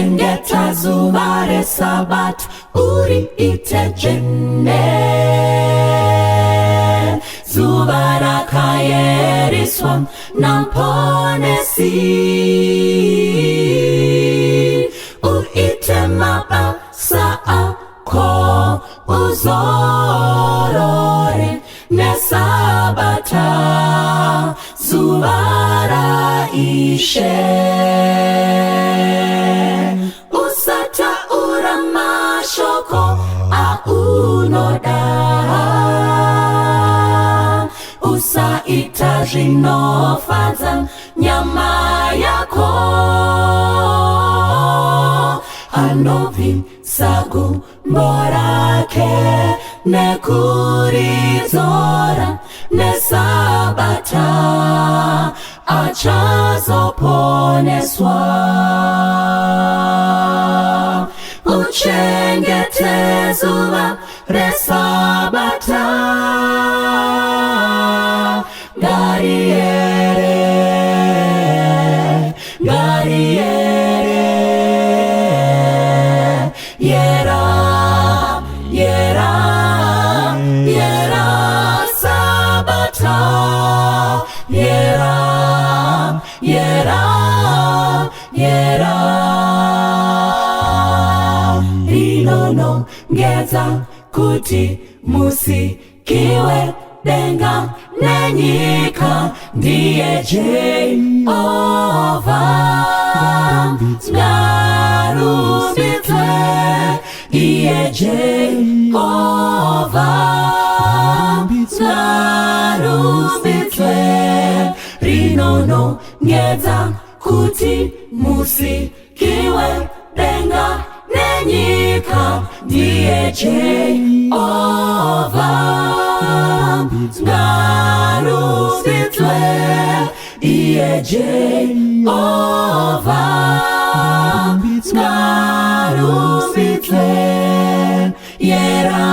Chengeta zuva reSabata uriite dzvene, zuva rakayeriswa naMponesi. Uite mabasa ako uzorore neSabata, zuva raIshe. Usataura mashoko aunoda, usaita zvinofadza nyama yako. Anobvisa gumbo rake nekuridzora neSabata achazoponeswa. Uchengete zuva reSabata, ngariere, ngariere, yera, yera, yera Sabata, yera, yera, yera. Rinonongedza kuti Musiki wedenga nenyika ndiye Jehovha, ngarumbidzwe iye Jehovha, ngarumbidzwe. Rinonongedza kuti Musiki wedenga nenyika ndiye Jehovha, ngarumbidzwe iye Jehovha, ngarumbidzwe. Yera,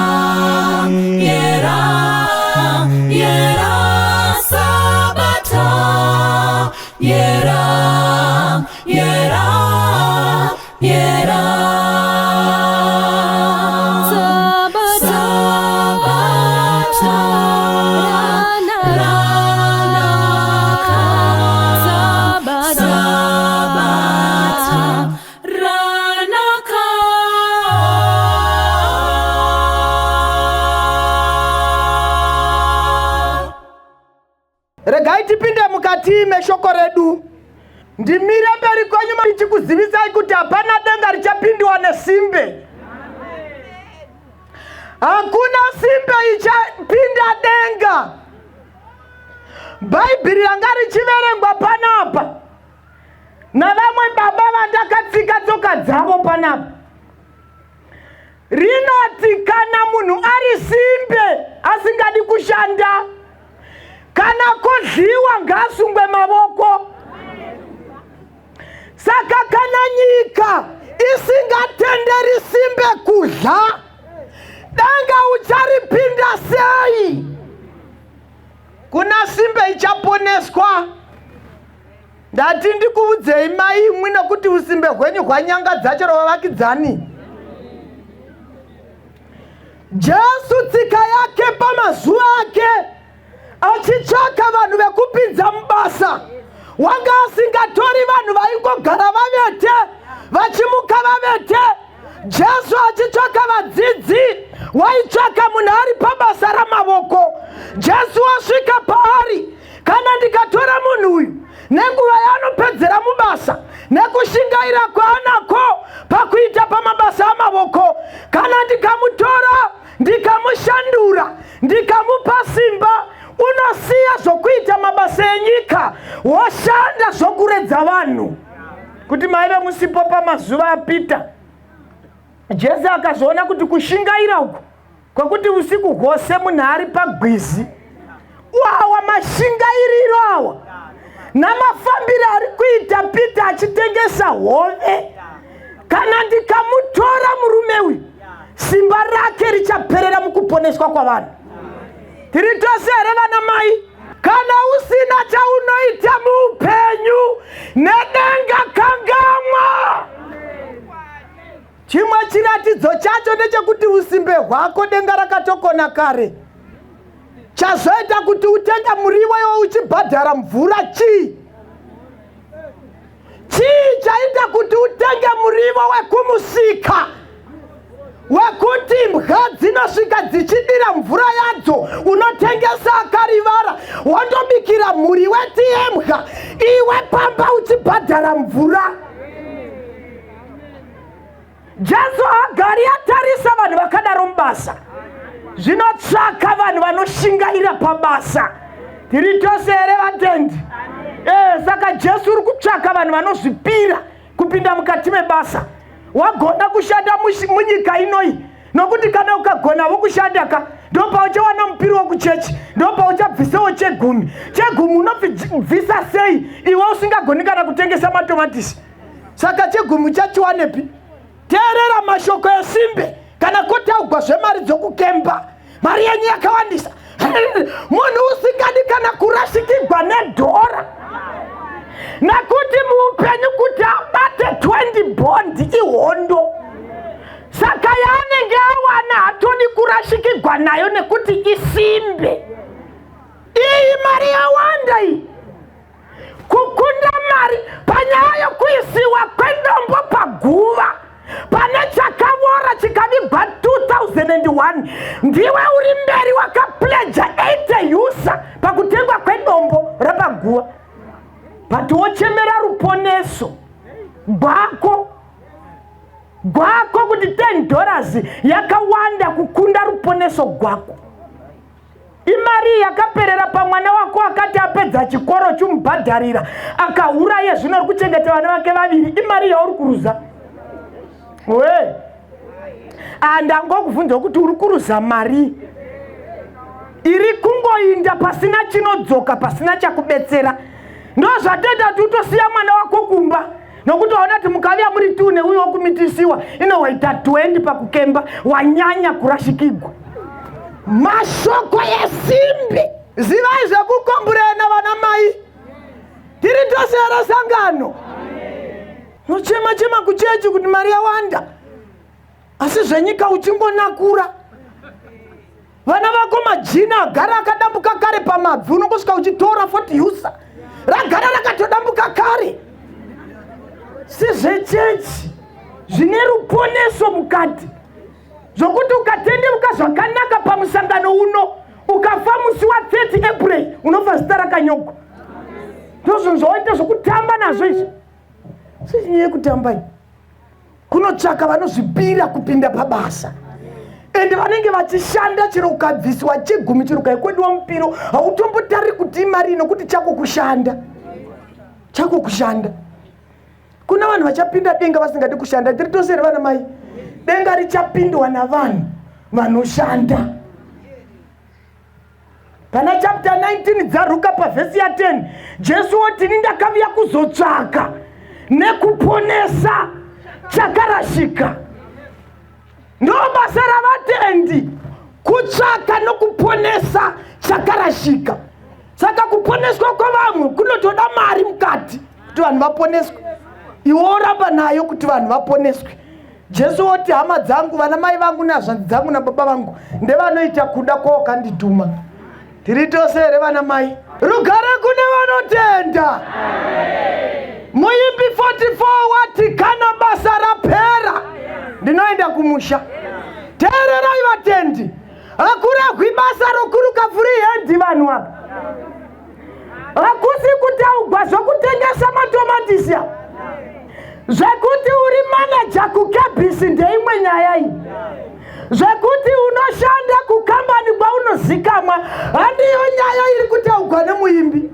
yera, yera Sabata, yera, yera, yera Sabata ranaka, Sabata ranaka. Regai tipinde mukati meshoko redu. Ndimire mberi kwenyu ndichikuzivisai kuti hapana denga richapindiwa nesimbe. Hakuna simbe ichapinda denga. Bhaibheri ranga richiverengwa panapa navamwe baba vandakatsika tsoka dzavo panapa rinoti kana munhu ari simbe asingadi kushanda, kana kodliwa ngaasungwe mavoko. Saka kana nyika isingatenderi simbe kudla, denga ucharipinda sei? Kuna simbe ichaponeswa. Ndati ndikuudzei mai imwi, nokuti usimbe hwenyu hwanyanga dzacho rovavakidzani. Jesu tsika yake pamazuva ake achitsvaka vanhu vekupinza mubasa, wanga asingatori vanhu vaingogara vavete, vachimuka vavete. Jesu achitsvaka vadzidzi, waitsvaka munhu ari pabasa ramavoko. Jesu wasvika paari, kana ndikatora munhu uyu nenguva yaanopedzera mubasa nekushingaira kwaanako pakuita pamabasa amavoko, kana ndikamutora ndikamushandura ndikamupa simba, unosiya zvokuita mabasa enyika woshanda zvokuredza vanhu. Kuti maive musipo pamazuva aPita, Jesu akazoona kuti kushingaira uku kwekuti usiku hwose munhu ari pagwizi, awa mashingairiro awa namafambiro ari kuita Pita achitengesa hove, kana ndikamutora murume uyu, simba rake richaperera mukuponeswa kwavanhu. Tiri tose here vana mai? Kana usina chaunoita muupenyu, nedenga kangamwa. Chimwe chiratidzo chacho ndechekuti usimbe hwako denga rakatokona kare. Chazoita kuti utenge muriwo iwe uchibhadhara mvura chii? Chii chaita kuti utenge muriwo wekumusika wekuti imbwa dzinosvika dzichidira mvura yadzo unotengesa akarivara wondobikira mhuri weti yembwa iwe pamba uchibhadhara mvura? Jesu haagari atarisa vanhu vakadaro mubasa. Zvinotsvaka vanhu vanoshingaira pabasa. Tiri tose here vatendi? Eh, saka Jesu uri kutsvaka vanhu vanozvipira kupinda mukati mebasa. Wagona kushanda munyika inoyi nokuti kana ukagonavo kushanda ka ndopauchawana mupiro wokuchechi, ndopauchabvisawo chegumi. Chegumi unobvisa sei iwe usingagoni kana kutengesa matomatisi? Saka chegumi uchachiwanepi? Teerera mashoko esimbe kana kotaugwa zvemari dzokukemba. Mari yenyu yakawandisa. Munhu usingadi kana kurasikigwa nedhora, nekuti muupenyu kuti abate 20 bond ihondo. Saka yaanenge awana hatodi kurashikigwa nayo nekuti isimbe. Iyi mari yawanda iyi kukunda mari panyaya yokuisiwa kwendombo paguva pane chakavora chikavigwa 2001. Ndiwe uri mberi wakapleja 80 usa pakutengwa kwedombo rapaguva, but wochemera ruponeso gwako gwako kuti 10 dollars yakawanda kukunda ruponeso gwako. Imari yakaperera pamwana wako akati apedza chikoro chumubhadharira akauraye zvino uri kuchengeta vana vake vaviri. Imari yauri kuruza we. Andangokubvunza kuti uri kuruza mari iri kungoinda pasina chinodzoka, pasina chakubetsera. Ndozvateta kuti utosiya mwana wako kumba nokuti waona kuti mukaviya muri two neuyo wokumitisiwa inowaita 20 pakukemba, wanyanya kurashikigwa. Mashoko esimbe. Zivai zvekukomburena vana mai, tiri tose here sangano? Unochema chema kuchechi kuti mari yawanda, asi zvenyika uchingonakura. Vana vako majina agara akadambuka kare pamabvi, unongosvika uchitora 40 usa ragara rakatodambuka kare. Sizvechechi zvine ruponeso mukati, zvokuti ukatendeuka zvakanaka pamusangano uno, ukafa musi wa 30 April unofa zita rakanyogwa. Ndozvinhu zvawaita zvokutamba nazvo izvi, sichinyaya yekutamba iyi. Kunotsvaka vanozvipira kupinda pabasa, ende vanenge vachishanda chero ukabviswa chegumi, chero ukaikodiwa mupiro, hautombotari kuti imari nokuti chako kushanda, chako kushanda. Kuna vanhu vachapinda denga vasingadi kushanda. Tiri tose here vana mai? Denga richapindwa navanhu vanoshanda. Pana chapter 19 dzaRuka pavhesi ya 10, Jesu woti, ini ndakavuya kuzotsvaka nekuponesa chakarashika. Ndo basa ravatendi, kutsvaka nokuponesa chakarashika. Saka kuponeswa kwevamwe kunotoda mari mukati kuti vanhu vaponeswe. Iwe woramba nayo kuti vanhu vaponeswe. Jesu woti, hama dzangu, vana mai vangu nehazvanzi dzangu nababa vangu ndevanoita kuda kwawakandituma. Tiri tose here vana mai? Rugare kune vanotenda. Muimbi 44 wati, kana basa rapera ndinoenda kumusha. Teererai vatendi, hakurahwi basa rokuruka furihedhi vanhu apa. Hakusi kutaugwa zvokutengesa matomatisi apa. Zvekuti uri manager kukebhisi ndeimwe nyaya iyi. Zvekuti unoshanda kukambani kwaunozikamwa handiyo nyaya iri kutaugwa nemuimbi.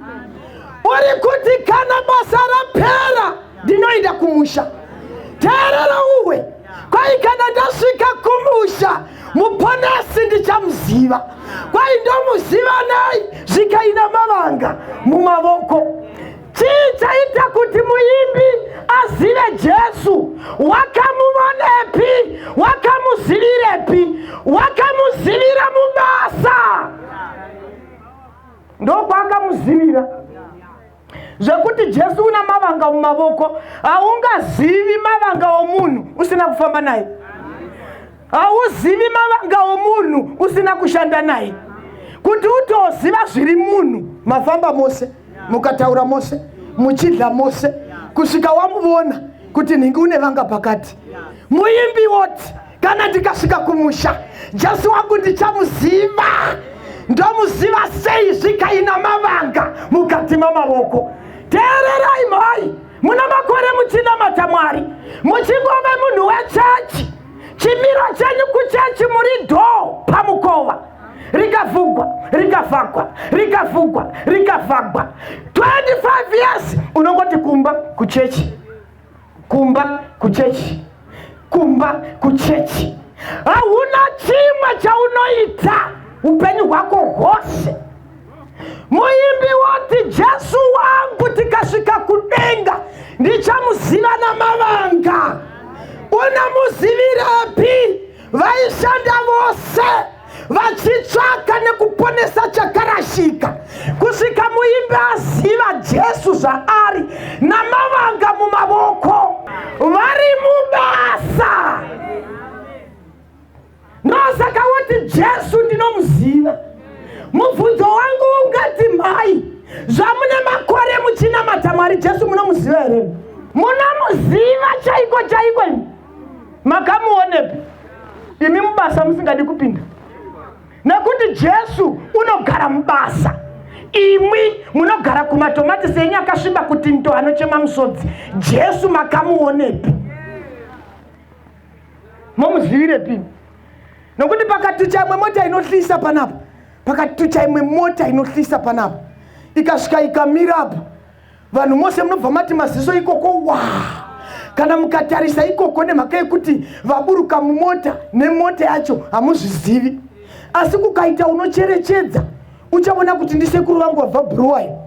Uri kuti kana basa rapera ndinoenda kumusha. Teerera uwe, kwai kana ndasvika kumusha muponesi ndichamuziva. Kwai ndomuziva nei? Zvikaina mavanga mumavoko. Chii chaita kuti muimbi azive Jesu? Wakamuvonepi? Wakamuzivirepi? Wakamuzivira mubasa. Ndokwakamuzivira. Zvekuti Jesu una mavanga mumavoko, haungazivi mavanga omunhu usina kufamba naye. Hauzivi mavanga omunhu usina kushanda naye. Kuti utoziva zviri munhu, mafamba mose, mukataura mose, muchidla mose, kusvika wamuvona kuti nhingi une vanga pakati. Muimbi woti, kana ndikasvika kumusha, Jesu wangu ndichamuziva. Ndomuziva sei zvikaina mavanga mukati mamavoko? Teererai mhai, muna makore muchinamata Mwari, muchingove munhu wechechi. Chimiro chenyu kuchechi muri dhoo pamukova, rikavhugwa rikavhagwa rikavhugwa rikavhagwa 25 years unongoti kumba kuchechi, kumba kuchechi, kumba kuchechi. Hauna chimwe chaunoita upenyu hwako hwose. Muimbi woti, Jesu wangu tikasvika kudenga ndichamuziva namavanga. Unomuzivirepi? Vaishanda vose vachitsvaka nekuponesa chakarashika, kusvika muimbi aziva Jesu zvaari namavanga mumavoko, vari mubasa. Ndosaka woti Jesu ndinomuziva. Mubvunzo wangu ungati, mhai, zvamune makore muchinamata Mwari, Jesu munomuziva here? Munomuziva chaiko chaiko imi? Makamuonepi imi mubasa musingadi kupinda? Nekuti Jesu unogara mubasa, imwi munogara kumatomatisi enyu akasviba kuti ndo anochema musodzi. Jesu makamuonepi? Momuzivirepi? Nokuti pakatucha imwe mota inohlisa panapa, pakatucha imwe mota inohlisa panapa, ikasvika ikamira apa, vanhu mose munobva mati maziso ikoko wa. Kana mukatarisa ikoko, nemhaka yekuti vaburuka mumota nemota yacho hamuzvizivi, asi kukaita unocherechedza uchaona kuti ndisekuru vangu vabva Bhuruwayo.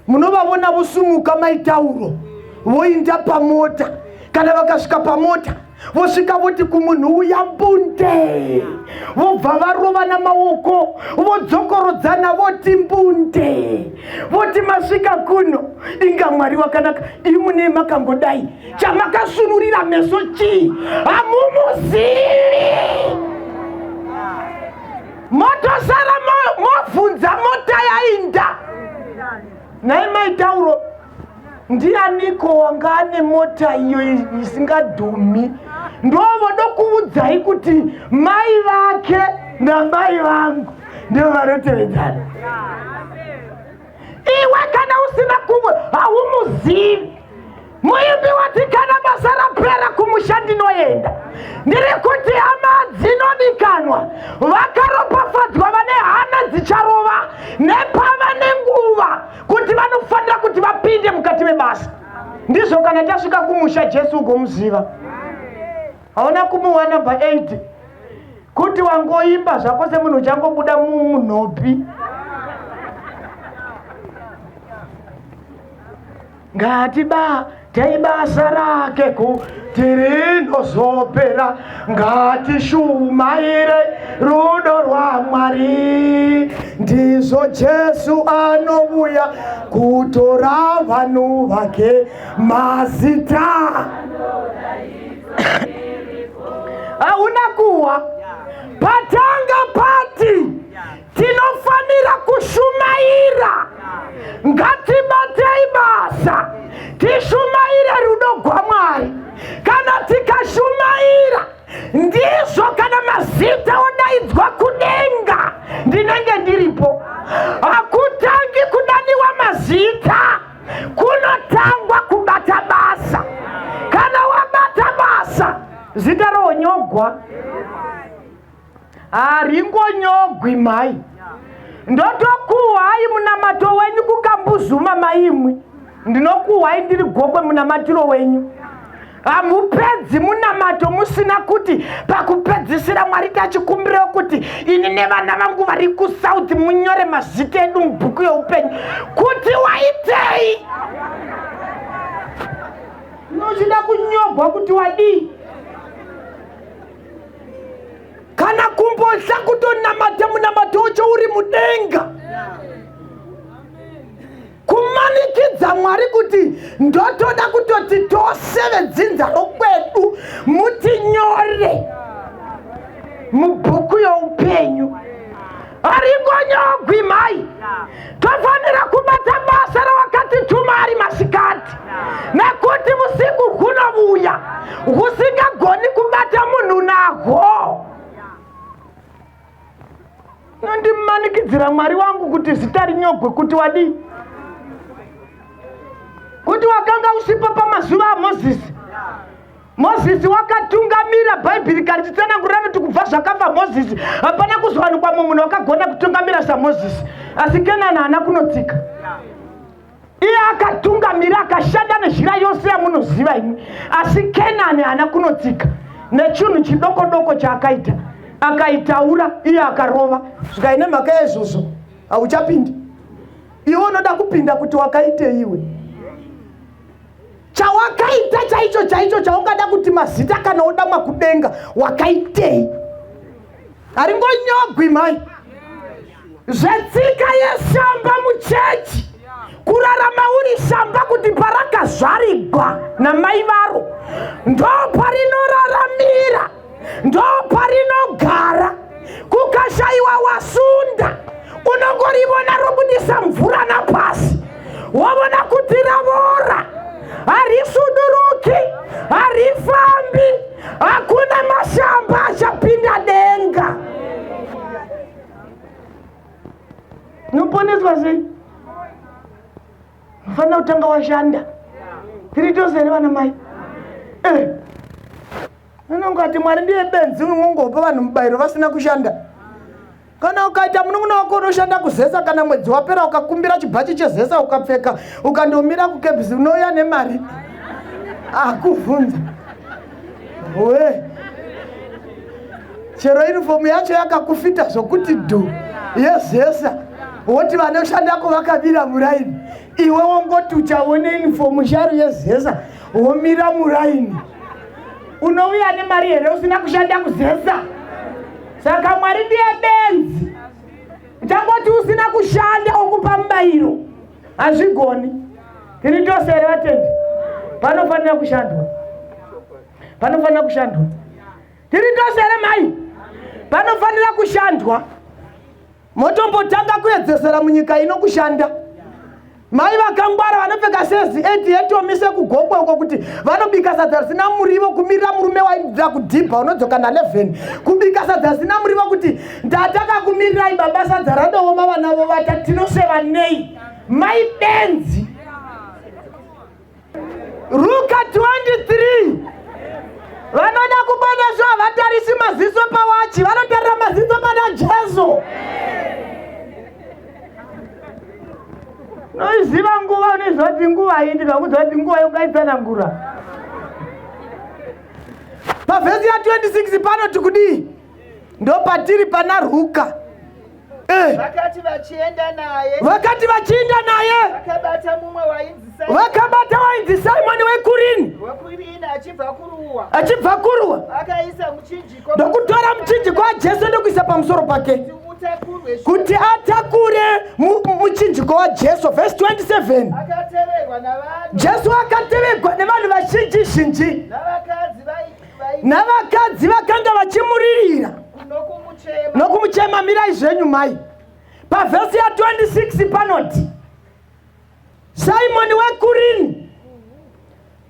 Munovavona vosumuka maitauro voinda pamota. Kana vakasvika pamota vosvika voti kumunhu uya mbunde, vobva varovana maoko vodzokorodzana voti mbunde, voti masvika kuno, inga Mwari wakanaka. Imune makangodai chamakasunurira meso chii? Hamumuzivi. Motosara movhunza mota yainda. Nhai maitauro, ndianiko wanga ane mota iyo isingadhumi? Ndovodokuudzai kuti mai vake namai vangu ndivo vanotevedzana. Iwe kana usina kumwe haumuzivi. Muimbi wati kana basa rapera kumusha ndinoenda. Ndiri kuti hama dzinodikanwa, vakaropafadzwa vane hana dzicharova nepava nenguva kuti vanofanira kuti vapinde mukati mebasa. Ndizvo kana tasvika kumusha Jesu ugomuziva. Hauna kumuwana pa 8 kuti wangoimba zvako semunhu uchangobuda munhopi. Ngatibatei basa rake kuti rinozopera, ngatishumaire rudo rwaMwari. Ndizvo Jesu anouya kutora vanhu vake mazita. Hauna kuwa patanga pati tinofanira kushumaira. Ngatibatei basa tishumaire rudo rwaMwari. Kana tikashumaira, ndizvo kana mazita odaidzwa kudenga ndinenge ndiripo. Hakutangi kudaniwa mazita, kunotangwa kubata basa. Kana wabata basa, zita roonyogwa. Haringonyogwi mhai. Ndotokuhwai munamato wenyu kukambuzuma maimwi. Ndinokuhwai ndiri gokwe munamatiro wenyu. Hamupedzi munamato musina kuti pakupedzisira Mwari tachikumbirawo kuti ini nevana vangu vari kuSouth munyore mazita edu mubhuku yeupenyu. Kuti waitei? Unochida kunyogwa kuti wadii? Kana kumbosha kutonamata munamato wacho uri mudenga, kumanikidza Mwari kuti ndotoda kutoti tose vedzinza rokwedu. husingagoni kubata munhu nahwo. Unondimanikidzira Mwari wangu kuti zita rinyogwe kuti wadii? Kuti wakanga usipo pamazuva aMozisi. Mozisi wakatungamira Bhaibheri kare richitsanangurira kuti kubva zvakafa Mozisi hapana kuzowanikwa mumwe munhu wakagona kutungamira saMozisi. Asi Kenani haana kunotsika. Iye akatungamira akashanda nezhira yose yamunoziva imwi, asi Kenani haana kunotsika nechinhu chidoko doko chaakaita. Akaitaura iye akarova zvikai, nemhaka yaizvozvo hauchapindi. Iwe unoda kupinda kuti wakaite iwe chawakaita chaicho chaicho chaungada kuti mazita kana odamwa kudenga wakaitei haringonyogwi mai zvetsika yeshamba muchechi kurarama uri shamba kuti parakazvarigwa namai varo ndo parinoraramira ndo parinogara kukashayiwa wasunda unongorivona robudisa mvura napasi wovona kuti ravora harisuduruki harifambi hakuna mashamba achapinda denga unoponeswa sei unofanira kutanga washanda tiri tose here vana mai eh. Unongati Mwari ndiye benzi unongopa vanhu mubayiro vasina kushanda. Kana ukaita munun'una wako unoshanda kuzesa kana mwedzi wapera ukakumbira chibhachi chezesa ukapfeka ukandomira kukebisi unouya nemari akuvhunza we chero uniform yacho yakakufita zvokuti dhu yezesa woti vanoshandako vakamira muraini iwe wongoti uchaone uniform sharu yezesa womira muraini unouya nemari here usina kushanda kuzesa saka mwari ndiye benzi uchangoti usina kushanda okupa mubayiro hazvigoni tiri tose here vatendi panofanira kushandwa panofanira kushandwa tiri tose here mai panofanira kushandwa Motombotanga kuedzesera munyika ino kushanda. Mai vakangwara vanopfeka sezi eti yetomise kugokwe uko kuti vanobika sadza risina murivo kumirira murume waida kudhibha unodzoka na 11 kubika sadza risina murivo kuti ndatakakumirirai baba sadza radooma vana vovata tinoseva nei mai benzi Ruka 23 vanoda kuponeswa havatarisi maziso pawachi vanotarira maziso pana Jesu. Unoiziva nguva unoiziva kuti nguva iyi ndikakuudza kuti nguva yongaitsanangura pavhesi ya 26 panoti kudii ndopatiri pana Ruka. Eh. Vakati vachienda naye, vakati vachienda naye vakabata mumwe wainzi Simoni, vakabata wainzi Simoni weKurini, weKurini achibva kuruwa, achibva kuruwa, akaisa muchinjiko ndokutora muchinjiko waJesu ndokuisa pamusoro pake kuti utakurwe, kuti atakure muchinjiko waJesu. Vhesi 27, akateverwa navanhu, Jesu akateverwa nevanhu vazhinji zhinji, navakadzi navakadzi vakanga vachimuririra nokumuchema. Nokumuchema. Mirai zvenyu mai. Pavhesi ya 26 panoti Simoni weKurini,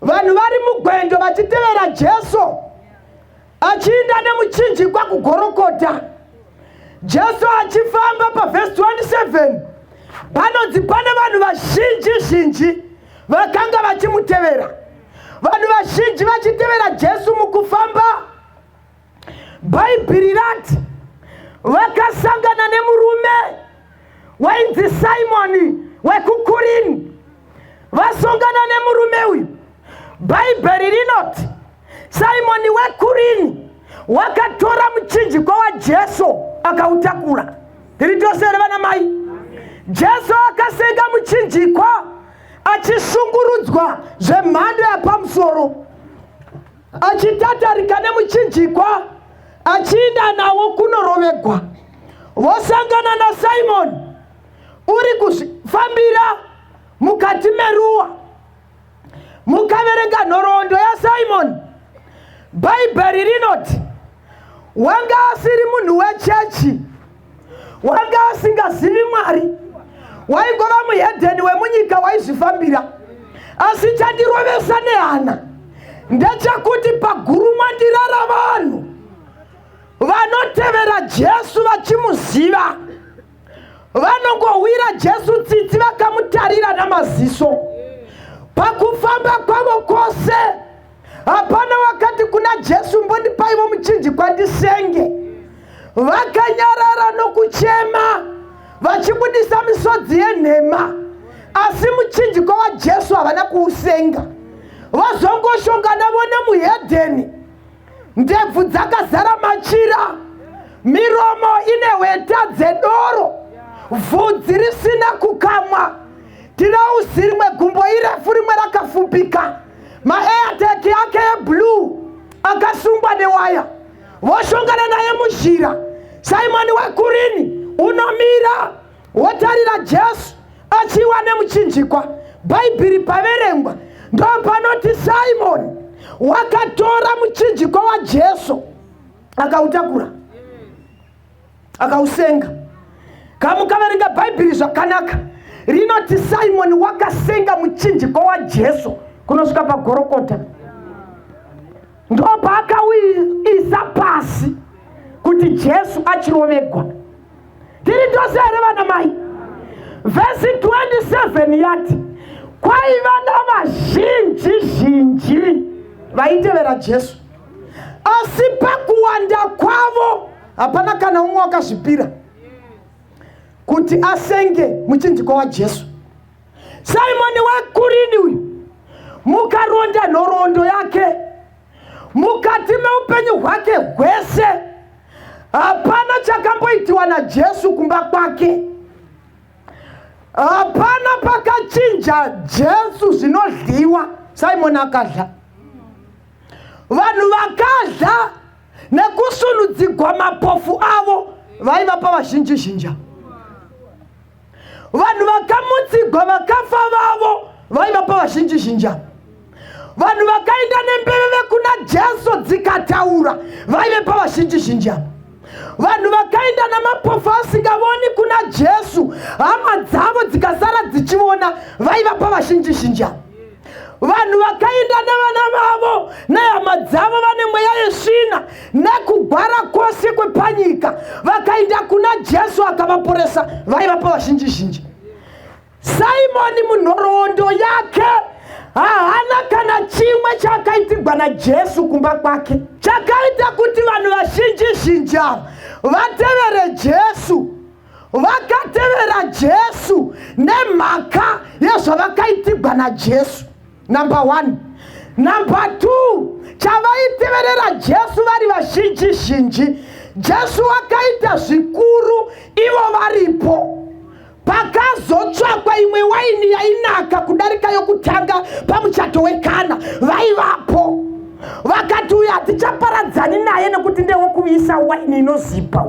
vanhu vari mugwendo vachitevera Jesu achiinda nemuchinjikwa kuGorokota. Jesu achifamba, pavhesi 27 panonzi pane vanhu vazhinji zhinji vakanga vachimutevera. Vanhu vazhinji vachitevera Jesu mukufamba. Bhaibheri rati vakasangana nemurume wainzi Simoni wekuKurini. Vasongana nemurume uyu, Bhaibheri rinoti Simoni wekurini wakatora muchinjikwa waJesu akautakura. Tiri tose here vana mai? Jesu akasenga muchinjikwa achishungurudzwa zvemhando yapamusoro, achitatarika nemuchinjikwa achiinda nawo kunorovegwa. Vosangana naSimoni uri kufambira mukati meruwa. Mukaverenga nhoroondo yaSimoni, Bhaibheri rinoti wanga asiri munhu wechechi, wanga asingazivi Mwari, waingova muhedheni wemunyika waizvifambira. Asi chandirovesa nehana ndechekuti pa vanoziva vanongohwira Jesu tsitsi vakamutarira namaziso. Pakufamba kwavo kwose hapana wakati kuna Jesu, mbondipaivo muchinjikwa ndisenge. Vakanyarara nokuchema vachibudisa misodzi yenhema, asi muchinjikwa waJesu havana kuusenga. Vazongoshonganavo nemuhedheni, ndebvu dzakazara machira, miromo ine hweta dzedoro, vhudzi risina kukamwa, tirauzi rimwe gumbo irefu rimwe rakafupika, maairtag ake eblue akasungwa newaya. Voshongana naye muzhira. Simoni weKurini unomira wotarira Jesu achiwa nemuchinjikwa. Bhaibheri paverengwa ndo panoti Simoni wakatora muchinjikwa waJesu akautakura akausenga. Kamukaverenga Bhaibheri zvakanaka rinoti Simoni wakasenga muchinjikwa waJesu kunosvika paGorokota, ndo paakauisa pasi kuti Jesu achirovegwa. Tiri tose here vana mai? Vhesi 27 yati kwaiva navazhinji zhinji vaitevera Jesu, asi pakuwanda kwavo hapana kana umwe wakazvipira kuti asenge muchinjikwa waJesu. Simoni weKurini uyu, mukaronda nhoroondo yake mukati meupenyu hwake hwese, hapana chakamboitiwa naJesu kumba kwake, hapana pakachinja Jesu zvinodyiwa. Simoni akadya, vanhu vakadya nekusunudzigwa mapofu avo vaiva pavazhinji zhinja, vanhu vakamutsigwa vakafa vavo vaiva pavazhinji zhinja, vanhu vakaenda nembeveve kuna Jesu dzikataura vaive pavazhinji zhinja, vanhu vakaenda namapofu asingavoni kuna Jesu hama dzavo dzikasara dzichiona vaiva pavazhinji zhinja, vanhu vakaenda nevana vavo nehama dzavo vane mweya yesvina nekugwara kwose kwepanyika vakaenda kuna Jesu akavaporesa vaiva pavazhinji zhinji. Simoni munhoroondo yake haana kana chimwe chakaitigwa naJesu kumba kwake chakaita kuti vanhu vazhinji zhinji ava vatevere Jesu. Vakatevera Jesu nemhaka yezvavakaitigwa naJesu, number 1. Number 2, chavaiteverera Jesu vari vazhinji zhinji, Jesu akaita zvikuru ivo varipo. Pakazotsvakwa imwe waini yainaka kudarika yokutanga pamuchato weKana, vaivapo vakati, uyu hatichaparadzani naye nekuti ndewokuvisa waini inozipa,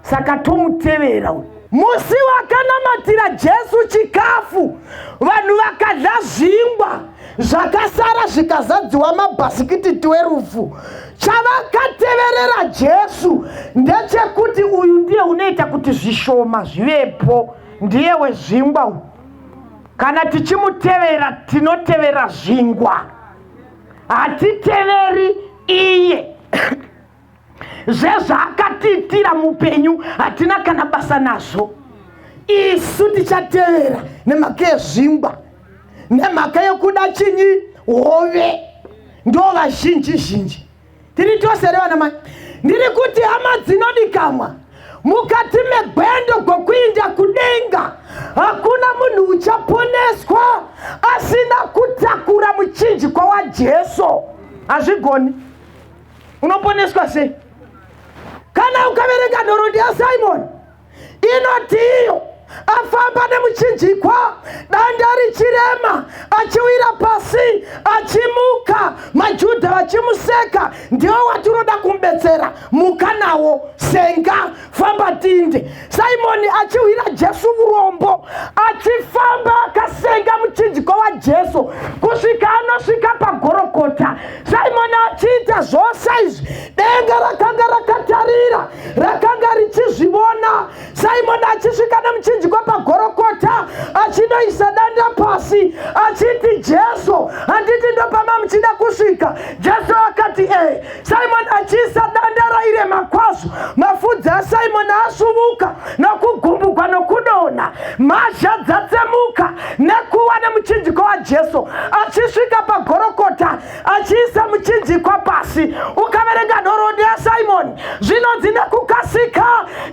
saka tomutevera uyu. Musi wakanamatira Jesu chikafu, vanhu vakadya zvingwa zvakasara zvikazadziwa mabhasikiti 12. Chavakateverera Jesu ndechekuti uyu ndiye unoita kuti zvishoma zvivepo, ndiye wezvingwa uyu. Kana tichimutevera tinotevera zvingwa, hatiteveri iye. Zvezvaakatiitira mupenyu hatina kana basa nazvo. Isu tichatevera nemhaka yezvingwa, nemhaka yekuda chinyi hove. Ndo vazhinji zhinji tiri tose here vana mai? Ndiri kuti hama dzinodikamwa, mukati megwendo gwokuinda kudenga hakuna munhu uchaponeswa asina kutakura muchinjikwa waJesu. Hazvigoni. Unoponeswa sei? Kana ukaverenga nhoroondo yaSimoni inoti iyo afamba nemuchinjikwa, danda richirema, achiwira pasi, achimuka, maJudha vachimuseka, ndiwo watinoda kumubetsera, muka nawo, senga, famba tinde. Simoni achiwira Jesu urombo, achifamba akasenga muchinjikwa waJesu kusvika anosvika paGorokota. Simoni achiita zvose izvi, denga rakanga rakatarira, rakanga richizvivona. Simoni achisvika nemuchinjikwa paGorokota, achinoisa danda pasi, achiti, Jesu, handiti ndopama muchida kusvika? Jesu akati, e. Simoni achiisa danda rairema kwazvo, mafudzi aSimoni asuvuka nokugumbugwa nokudonha, mhazha dzatsemuka nekuwa nemuchinjikwa waJesu. Achisvika paGorokota, achiisa muchinjikwa pasi. Ukaverenga nhoroondo yaSimoni, zvinonzi nekukasika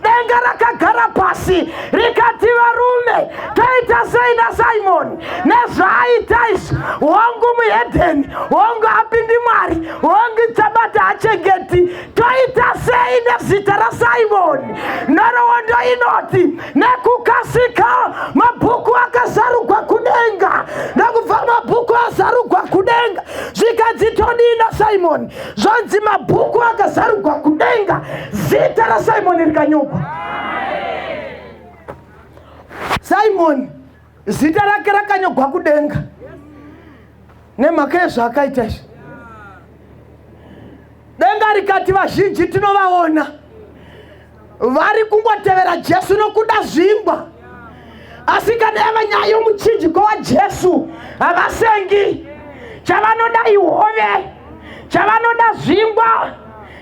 denga rakagara pasi rikati, varume, toita sei naSimoni nezvaaita izvi? Hongu muhedheni, hongu apindi Mwari, hongu tabata hachengeti, toita sei nezita raSimoni? Nhoroondo inoti nekukasika mabhuku akazarugwa kudenga, ndokubva mabhuku azarugwa kudenga zvikanzi, todii naSimoni? Zvanzi mabhuku akazarugwa kudenga, zita raSimoni rikanyogwa. Simoni zita rake rakanyogwa kudenga nemhaka yezvaakaita izvi. Denga rikati, vazhinji tinovaona vari kungotevera Jesu nokuda zvingwa, asi kana yava nyaya yomuchinjiko waJesu havasengi. Chavanoda ihove, chavanoda zvingwa,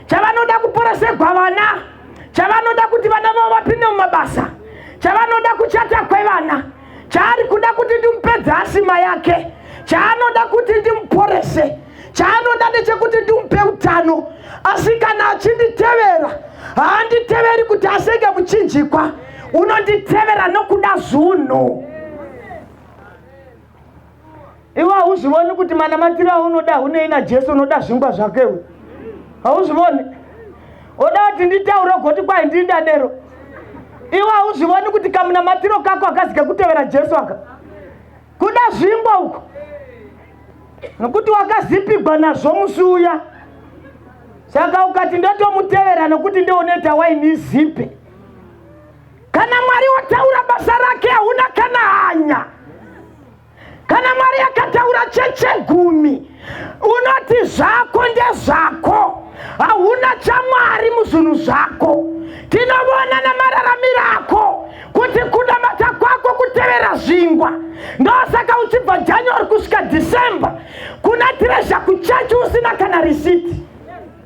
chavanoda kuporesegwa vana, chavanoda kuti vana vavo vapinde mumabasa, chavanoda kuchata kwevana, chaari kuda kuti ndimupedze asima yake, chaanoda kuti ndimuporese, chaanoda ndechekuti ndimupe utano. Asi kana achinditevera, haanditeveri kuti asenge muchinjikwa, unonditevera nokuda zvinhu. Iwe hauzvivoni kuti manamatiro aunoda hunei naJesu? Unoda zvingwa zvakewe, hauzvivoni? Oda kuti nditaure goti kwai ndini ndadero. Iwe hauzvivoni kuti kamunamatiro kako akazi kekutevera Jesu aka kuda zvingwa uko, nokuti wakazipigwa nazvo musi uya. Saka ukati ndotomutevera nokuti ndounoita waini izipe. Kana Mwari wataura basa rake, hauna kana hanya. Kana Mwari akataura chechegumi, unoti zvako ndezvako, hauna chaMwari muzvinhu zvako. Tinovona namararamiro ako kuti kunamata kwako kutevera zvingwa. Ndosaka uchibva January kusvika December kuna tiresha kuchechi usina kana risiti.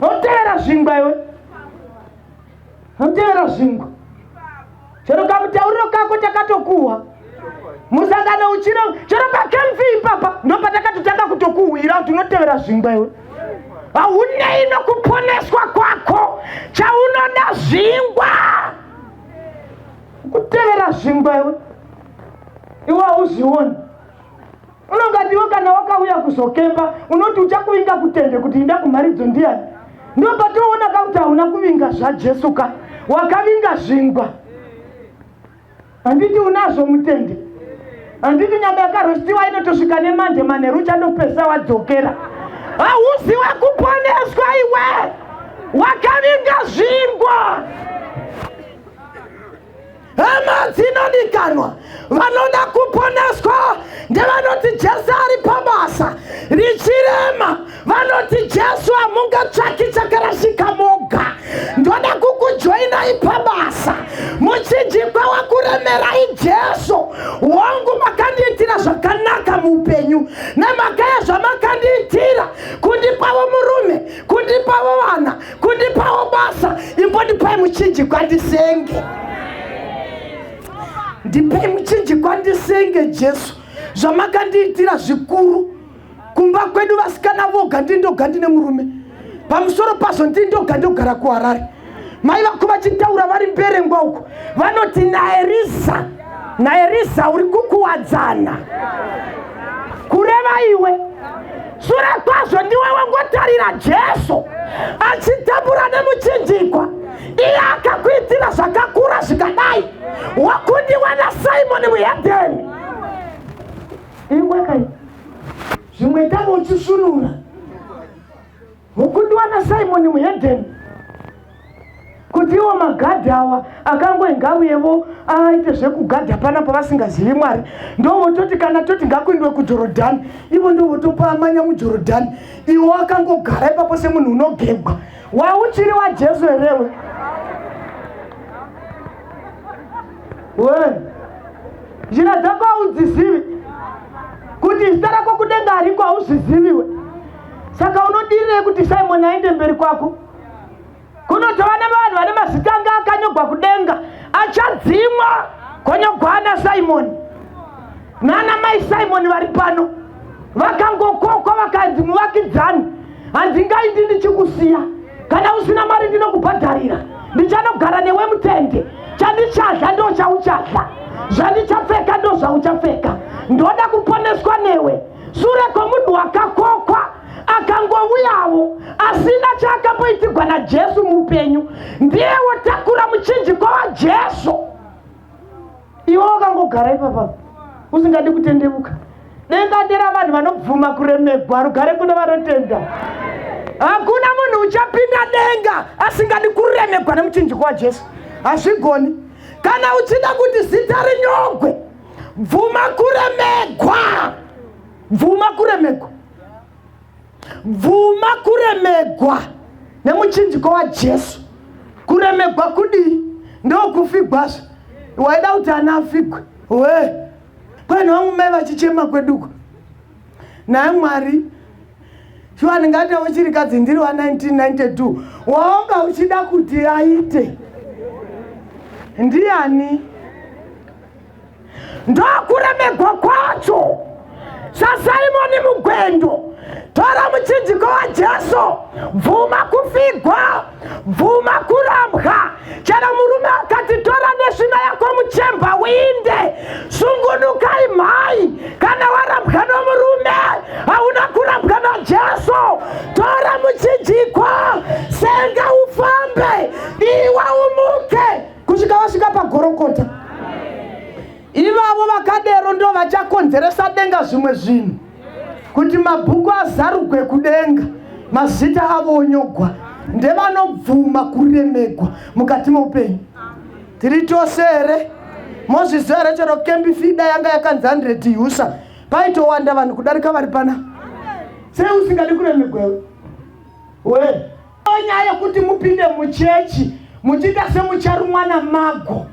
Unotevera zvingwa iwe, unotevera zvingwa. Chero kamutauriro kako takatokuhwa musangano uchiro, chero pakemfi ipapa ndopatakatotanga kutokuhwira kuti unotevera zvingwa iwe. Haunei nokuponeswa kwako, chaunoda zvingwa, kutevera zvingwa iwe. Iwe hauzvioni, unongati iwe kana wakauya kuzokemba unoti uchakuvinga kutende kuti inda kumharidzo ndiyani? Ndopatoona ka kuti hauna kuvinga zvaJesu ka, wakavinga zvingwa. Handiti unazvo mutende? Handiti nyama yakarostiwa inotosvika nemande manheru uchandopesa wadzokera? Hauzi wekuponeswa iwe, wakavinga zvingwa. Hama dzinodikanwa, vanoda kuponeswa ndevanoti Jesu ari pabasa richirema, vanoti, Jesu, hamungatsvaki chakarasika moga, ndoda kukujoinai pabasa. Muchinjikwa wakuremerai Jesu wangu, makandiitira zvakanaka muupenyu. Nemhaka yezvamakandiitira, kundipawo murume, kundipawo vana, kundipawo basa, imbondipai muchinjikwa ndisenge. Ndipei muchinjikwa ndisenge, Jesu. Zvamakandiitira zvikuru. Kumba kwedu vasikana voga, ndindoga ndine murume. Pamusoro pazvo ndindoga ndogara kuHarare. Mai vako vachitaura vari Mberengwa uko, vanoti, naEriza, naEriza uri kukuwadzana, kureva iwe. Sure kwazvo ndiwe wangotarira Jesu achitambura nemuchinjikwa, iye akakuitira zvakakura zvikadai, wakundiwa naSimoni muhedheni. Iwe kai zvimwe tanga uchisvunura, wakundiwa naSimoni muhedheni, kuti iwo magadhi awa akangoingavuyevo aite zvekugadha panapa vasingazivi Mwari, ndovototi kana toti ngakuindwe kuJorodhani, ivo ndovotopamanya muJorodhani, iwo akangogara ipapo semunhu unogebwa. Wauchiri waJesu herewe? We njira dzako haudzizivi, kuti zita rako kudenga hariko hauzviziviwe. Saka unodirei kuti Simoni aende mberi kwako? Kunotova nevanhu vane mazita anga akanyogwa kudenga achadzimwa konyogwa ana Simoni nana mai Simoni vari pano vakangokokwa vakanzi muvakidzani, handingaindi ndichikusiya, kana usina mari ndinokubhadharira, ndichanogara newe mutende, chandichadla ndo chauchadla, zvandichapfeka ndo zvauchapfeka, ndoda kuponeswa newe. Sure kwomunhu wakakokwa akangouyawo asina chaakamboitigwa naJesu muupenyu, ndiye wotakura muchinjikwa waJesu. Iwe wakangogara ipapa usingadi kutendevuka. Denga ndera vanhu vanobvuma kuremegwa, rugare kune vanotenda. Hakuna munhu uchapinda denga asingadi kuremegwa nemuchinjiko waJesu, hazvigoni. Kana uchida kuti zita rinyogwe, bvuma kuremegwa, bvuma kuremegwa, bvuma kuremegwa nemuchinjiko waJesu. Kuremegwa kudii? Ndokufigwazve. Waida kuti ana afigwe we kwani vangu mai vachichema kweduko naye Mwari shuwa ndingati chirikadzi ndiri wa 1992 waonga uchida kuti aite ndiani? Ndokuremegwa kwacho saSimoni mugwendo. Tora muchinjiko waJesu, bvuma kufigwa, bvuma kurambwa. Chero murume akati tora nesvina yako muchemba uinde, sungunukai mhai. Kana warambwa nomurume, hauna kurambwa naJesu. Tora muchinjikwa, senga ufambe, iwa umuke kusvika wasvika pagorokota. Ivavo vakadero ndo vachakonzeresa denga zvimwe zvinhu, kuti mabhuku azarugwe kudenga, mazita avo onyogwa. Ndevanobvuma kuremegwa mukati meupenyu. Tiri tose here? Mozviziva here chero kembi fida yanga yakanzi 100 usa paitowanda vanhu kudarika vari pana? Sei usingadi kuremegwa iwe? We nyaya yekuti mupinde muchechi muchiita semucharumwa namago,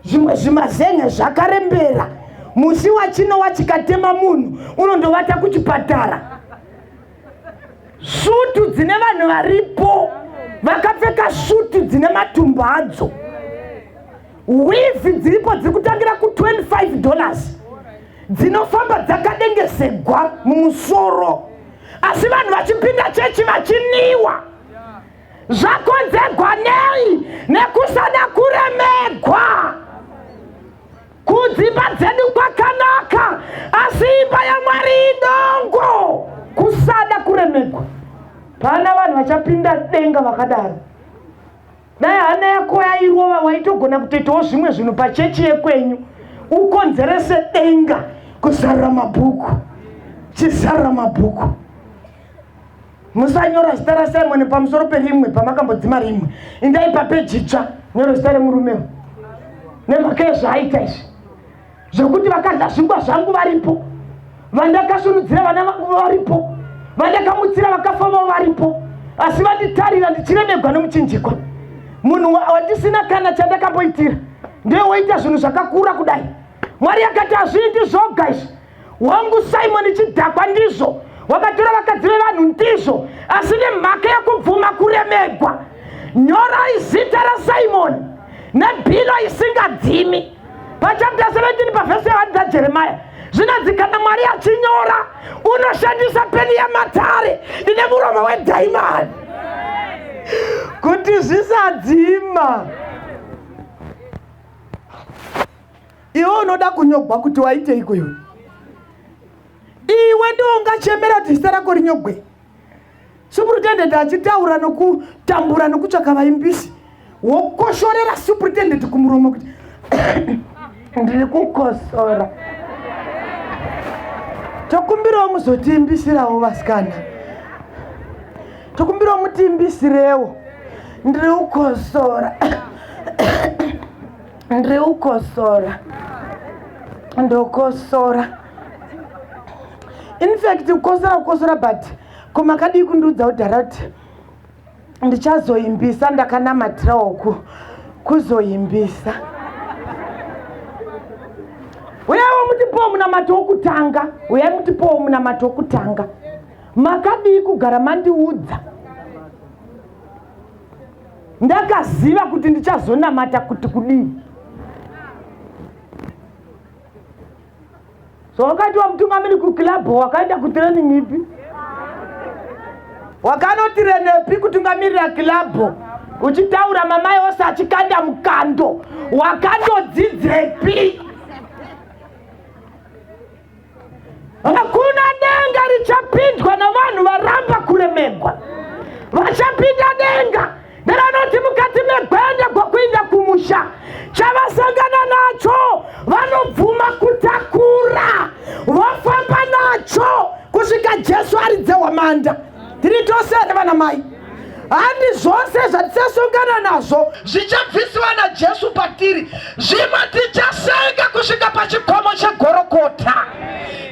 zvimwe zvimazenge zvakarembera, musi wachinowa chikatema munhu unondovata kuchipatara. Svutu dzine vanhu varipo vakapfeka svutu dzine matumbu adzo, wivhi dziripo dziri kutangira ku25 dollars, dzinofamba dzakadengesegwa mumusoro, asi vanhu vachipinda chechi vachiniwa. Zvakonzegwa nei? Nekusada kuremegwa. Kudzimba dzedu kwakanaka, asi imba yaMwari idongo. Kusada kuremegwa. Pana vanhu vachapinda denga vakadaro. Dai hana yako yairova, waitogona kutoitawo zvimwe zvinhu pachechi yekwenyu, ukonzerese denga kuzarura mabhuku. Chizarura mabhuku. Musanyora zita raSimoni pamusoro perimwe pamakambodzima rimwe. Indai papeji itsva, nyora zita remurumewo nemhaka yezvaaita izvi, zvekuti vakadya zvingwa zvangu varipo, vandakasunudzira vana vangu varipo, vandakamutsira vakafa vavo varipo, asi vanditarira ndichiremegwa nomuchinjikwa. Munhu wandisina kana chandakamboitira ndiye woita zvinhu zvakakura kudai. Mwari akati hazviiti zvoga izvi. Wangu Simoni chidhakwa ndizvo, wakatora vakadzi vevanhu ndizvo, asi nemhaka yekubvuma kuremegwa, nyorai zita raSimoni nebhilo isingadzimi. Pachapter 17 pavhesi ya1 dzaJeremia zvinonzi kana Mwari achinyora unoshandisa peni yamatare ine muromo wedhaimani kuti zvisadzima. Iwe unoda kunyogwa kuti waiteiko iwe? Iwe ndiwo ungachemera kuti zita rako rinyogwe. Superintendent achitaura nokutambura nokutsvaka vaimbisi, wokoshorera superintendent kumuromo kuti ndiri kukosora. Tokumbirawo muzotiimbisirawo vasikana, tokumbirawo mutiimbisirewo, ndiri kukosora, ndiri kukosora, ndokosora. Infact kukosora kukosora, but ko makadii kundiudza kudhara kuti ndichazoimbisa? Ndakanamatirawo kuzoimbisa. Mutipowo munamato wokutanga, uyai mutipowo munamato wokutanga. Makadii kugara mandiudza? Ndakaziva kuti ndichazonamata kuti kudii. So wakaitwa mutungamiri kuclub wakaenda kutraining ipi? Wakanotirenepi kutungamirira club? Uchitaura mamai ose achikanda mukando. Wakandodzidzepi? Hakuna denga richapindwa navanhu varamba kuremegwa. Vachapinda denga Ndavanoti mukati megwenda gwokuinda kumusha, chavasangana nacho vanobvuma kutakura vofamba nacho kusvika Jesu aridze hwamanda. Tiri tose here vana mai? Handi zvose zvatichasongana nazvo zvichabvisiwa naJesu patiri. Zvimwe tichasenga kusvika pachikomo cheGorokota.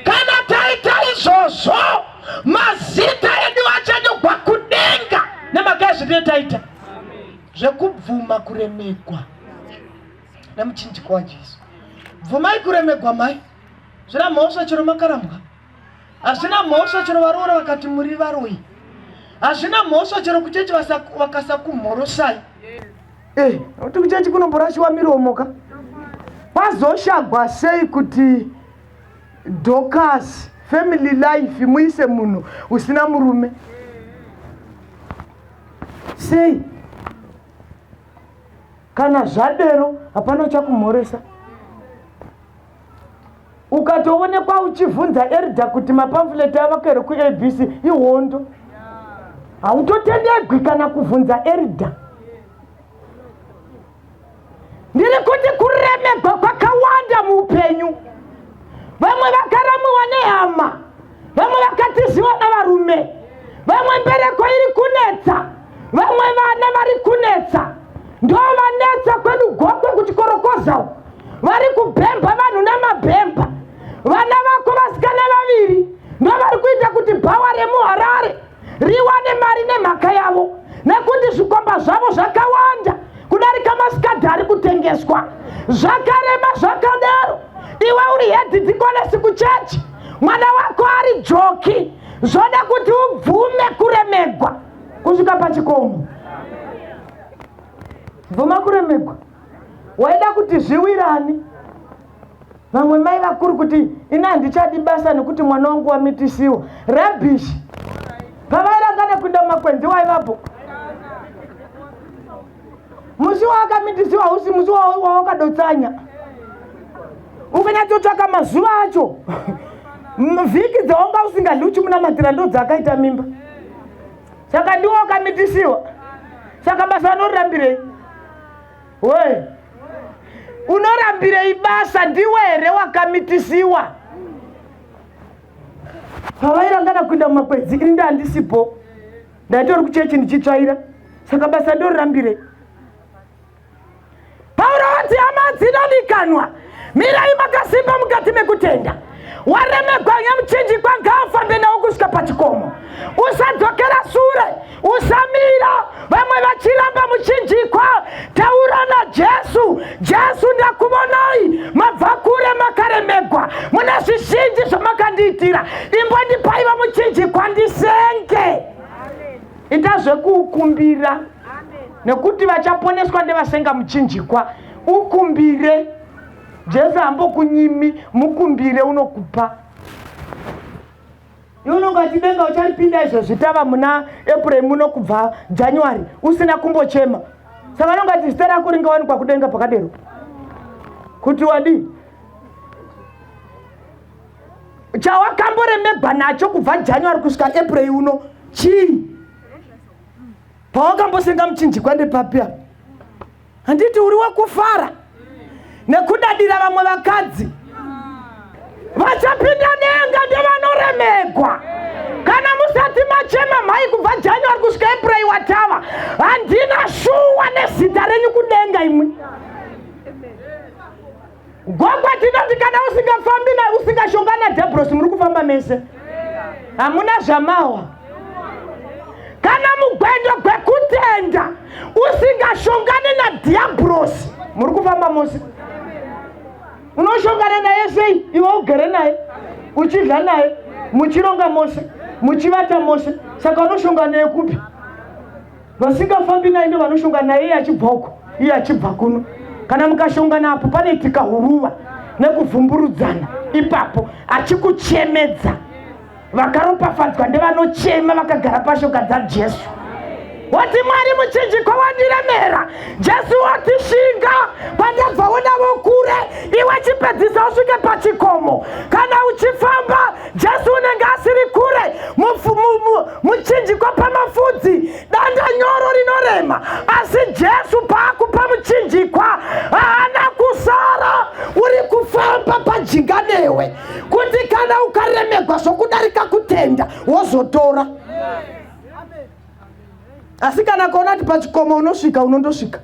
Kana taita izvozvo, mazita edu achanyorwa kudenga nemhaka yezvatine taita zvekubvuma kuremegwa nemuchinjiko waJesu. Bvumai kuremegwa mai, zvina mhosva chero makarambwa, hazvina mhosva chero varoora vakati muri varoyi, hazvina mhosva chero kuchechi vakasakumhorosai. Eh, nokuti kuchechi kunomborashiwa miromo ka. Kwazoshagwa sei kuti Dorcas family life muise munhu usina murume sei kana zvadero hapana uchakumhoresa ukatoonekwa uchivhunza erda kuti mapamfuleti avako here kuabc ihondo hautotendegwi kana kuvhunza erda Ndiri kuti kuremegwa kwakawanda muupenyu. Vamwe vakaramwiwa nehama, vamwe vakatiziwa navarume, vamwe mbereko iri kunetsa, vamwe vana vari kunetsa. Ndo vanetsa kwedu Gokwe kuchikorokoza uku, vari kubhemba vanhu namabhemba. Vana vako vasikana vaviri ndo vari kuita kuti bhawa remuHarare riwane mari nemhaka yavo nekuti zvikomba zvavo zvakawanda kudarika masikadhi ari kutengeswa. Zvakarema zvakadaro, iwe uri hedhi dhikonesi kuchechi, mwana wako ari joki. Zvoda kuti ubvume kuremegwa kusvika pachikomo. Bvuma kuremegwa. Waida kuti zviwirane. Vamwe mai vakuru kuti ini handichadi basa nekuti mwana wangu wamitisiwa. Rubbish. Pavairangana kuinda mumakwenzi waivapo. Musi waakamitisiwa hausi musi wawakadotsanya. Ukanyatsotsvaka mazuva acho vhiki dzawanga usingadli uchimunamatira ndodzakaita mimba. Saka ndiwo wakamitisiwa. Saka basa unorirambirei? We unorambirei basa? Ndiwe here wakamitisiwa? Pavairangana kuinda mumakwenzi ini ndandisipo, ndaitori kuchechi ndichitsvaira, saka basa ndorirambirei? Pauro ati, hama dzinodikanwa, mirai makasimba mukati mekutenda. Waremegwa nyamuchinjikwa ngaafambe nawo kusvika pachikomo. Usadzokera sure, usamira vamwe vachiramba muchinjikwa. Taura naJesu. Jesu, ndakuvonai mabva kure, makaremegwa, mune zvizhinji zvamakandiitira. Imbondipai vamuchinjikwa ndisenge. Ita zvekuukumbira, nekuti vachaponeswa ndevasenga muchinjikwa. Ukumbire Jesu hambokunyimi, mukumbire unokupa. Iwe unonga uchidenga ucharipinda izvozvi tava muna April muno kubva January usina kumbochema. Saka unonga kuti zita rako ringawanikwa kudenga pakadero kuti wadii? Chawakamboremegwa nacho kubva January kusvika April uno chii? Pawakambosenga muchinjikwa ndepapi apa? Handiti uri wekufara nekudadira vamwe vakadzi vachapinda denga ndevanoremegwa. Kana musati machema mhai kubva January kusvika April watava, handina shuwa nezita renyu kudenga imwi. Gwagwa tinoti kana usingafambi na usingashonga na Debros muri kufamba mese. Hamuna zvamawa. Kana mugwendo gwekutenda usingashongani na Diabros muri kufamba mose. Unoshongana naye sei iwe ugere naye uchidla naye muchironga mose muchivata mose, saka unoshongana naye kupi? Vasingafambi naye ndo vanoshongana naye, iye achibva uko iye achibva kuno. Kana mukashongana apo panoitika huruva nekuvhumburudzana ipapo, achikuchemedza. Vakaropafadzwa ndevanochema vakagara pashoka dzaJesu. Wati Mwari muchinjikwa wandiremera, Jesu wati shinga, pandabvawo navo kure, iwe chipedzisa usvike pachikomo. Kana uchifamba Jesu unenge asiri kure, muchinjikwa pamafudzi, danda nyoro rinorema, asi Jesu paakupa muchinjikwa haana kusara, uri kufamba pajinga newe, kuti kana ukaremegwa zvokudarika kutenda wozotora. Asi kana kuona kuti pachikomo unosvika, unondosvika.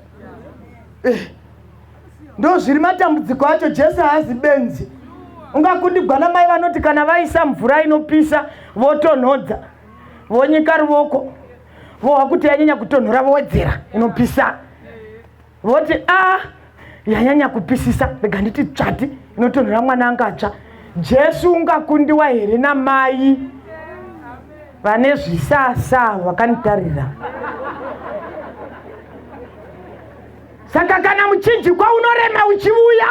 Ndo zviri matambudziko acho. Jesu haazi benzi. Ungakundigwa namai vanoti kana vaisa mvura inopisa votonhodza, vonyika ruvoko, vohwa kuti yanyanya kutonhora, vowedzera inopisa, voti a yanyanya kupisisa, rega nditi tsvati inotonhora, mwana angatsva. Jesu ungakundiwa here namai vane zvisasa vakanitarira? Saka kana muchinjikwa unorema uchiuya,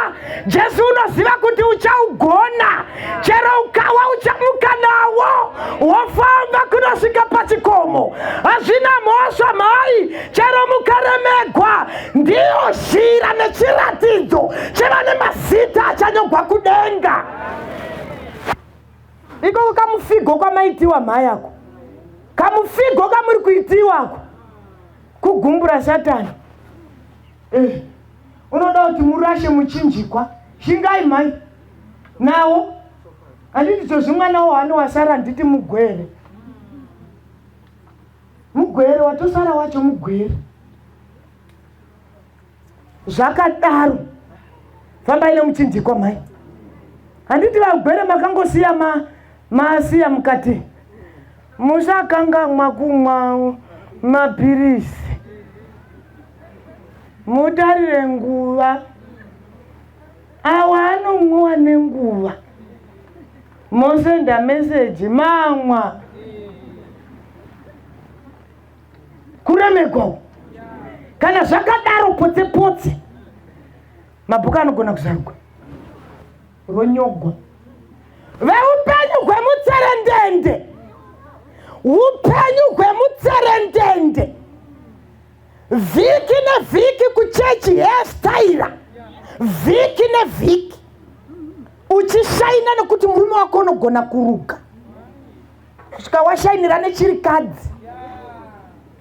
Jesu unoziva kuti uchaugona. Chero ukawa uchamuka nawo, wofamba kunosvika pachikomo. Hazvina mhosva mhai, chero mukaremegwa. Ndiyo zhira nechiratidzo chevane mazita achanyogwa kudenga. Ikoko kamufigo kwamaitiwa mhai ako, kamufigo kamuri kuitiwako, kugumbura Satani. Unoda kuti murashe muchinjikwa. Shingai mhai nawo. Handiti dzozvi mwana wahani wasara, handiti mugwere, mugwere watosara wacho mugwere. Zvakadaro fambai nemuchinjikwa mhai. Handiti vagwere makangosiya masiya mukati, musakangamwa kumwa mapirisi, mutarire nguva. Awa anomwiwa nenguva, mosenda meseji mamwa. Kuremegwa kana zvakadaro, potse potse mabhuku anogona kuzarugwa, ronyogwa veupenyu hwemutserendende, upenyu hwemutserendende, vhiki nevhiki kuchechi, hairstyla vhiki nevhiki, uchishaina nekuti murume wako unogona kuruka kusvika washainira nechirikadzi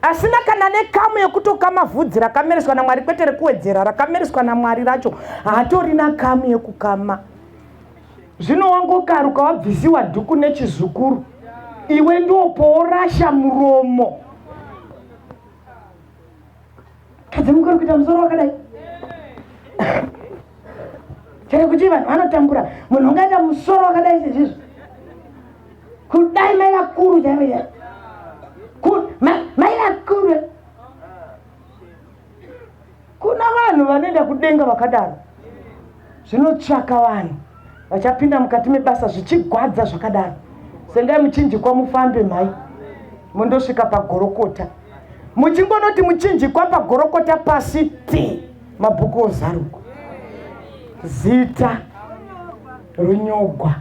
asina kana nekamu yekutokama vhudzi rakamereswa naMwari, kwete rekuwedzera, rakamereswa naMwari racho haatorina kamu yekukama. Zvino wangokaruka wabvisiwa dhuku nechizukuru, iwe ndopoorasha muromo. Kadzi mukuru kuita musoro wakadai chero kuti vanhu vanotambura, munhu ungaita musoro wakadai sezvizvo kudai, mai vakuru chaivo chaivo, mai vakuru. Kuna vanhu vanoenda kudenga vakadaro. Zvinotsvaka vanhu vachapinda mukati mebasa zvichigwadza zvakadaro. Sendai muchinjikwa mufambe mhai, mundosvika pagorokota. Muchingonoti muchinjikwa pagorokota pasi ti, mabhuku ozarugwa, zita runyogwa,